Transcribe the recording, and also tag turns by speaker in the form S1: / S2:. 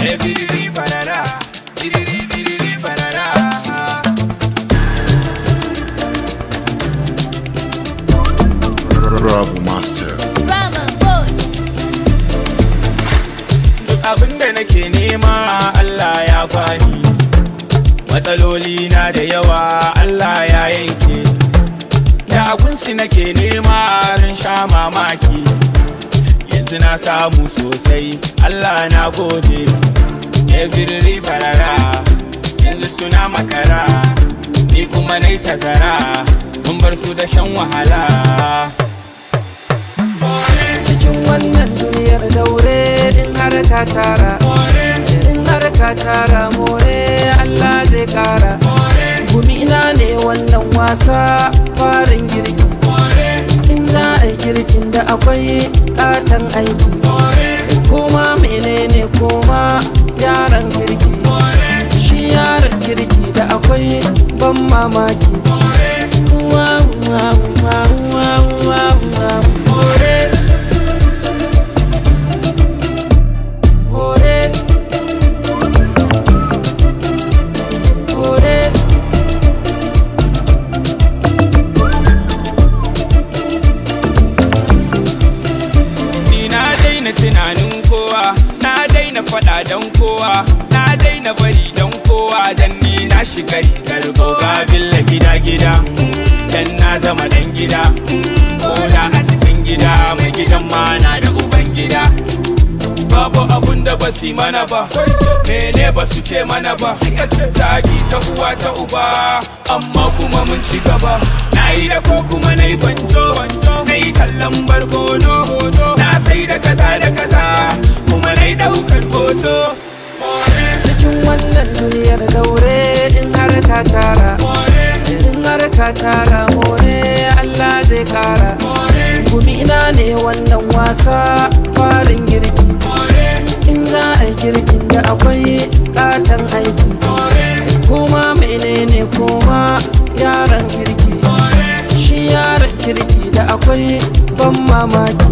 S1: Ebiriri barara, biriri biriri barara.
S2: Rabu Master.
S3: Rama boy.
S1: Duk abin da nake nema Allah ya bani. Matsaloli na da yawa Allah ya yanke. Da abinci nake nema ran sha mamaki. Yanzu na samu sosai Allah na gode. Ebiriri barara, yanzu suna makara. Ni kuma nai tazara, mun bar su da shan wahala.
S4: Cikin wannan duniyar daure in har ka tara, in har ka tara more Allah zai kara. Gumi ina ne wannan wasa farin girki. In za a yi girkin da akwai katon aiki. Koma menene koma yaran kirki. Shi yaran kirki da akwai ban mamaki. Wow, wow, wow, wow, wow, wow. More. More. More.
S1: Ni na daina tunanin kowa, na daina faɗa don kowa, na daina bari don kowa, dan ni na shiga rigar goga billa gida gida, dan na zama dan gida, koda a cikin gida mai gidan ma na da uban gida. Babu abun da basu yi mana ba, mene basu ce mana ba, zagi ta uwa ta uba, amma kuma mun ci gaba. Na yi da ko kuma na yi kwanto, na yi tallan barkono, na sai da kaza da kaza, kuma na yi ɗaukar hoto.
S4: Cikin wannan duniyar daure in har ka tara, in har ka tara more Allah zai kara. Gumi ina ne wannan wasa farin girki. In za a yi girkin da akwai katon aiki. Koma menene koma yaran kirki. Shi yaran kirki da akwai ban mamaki.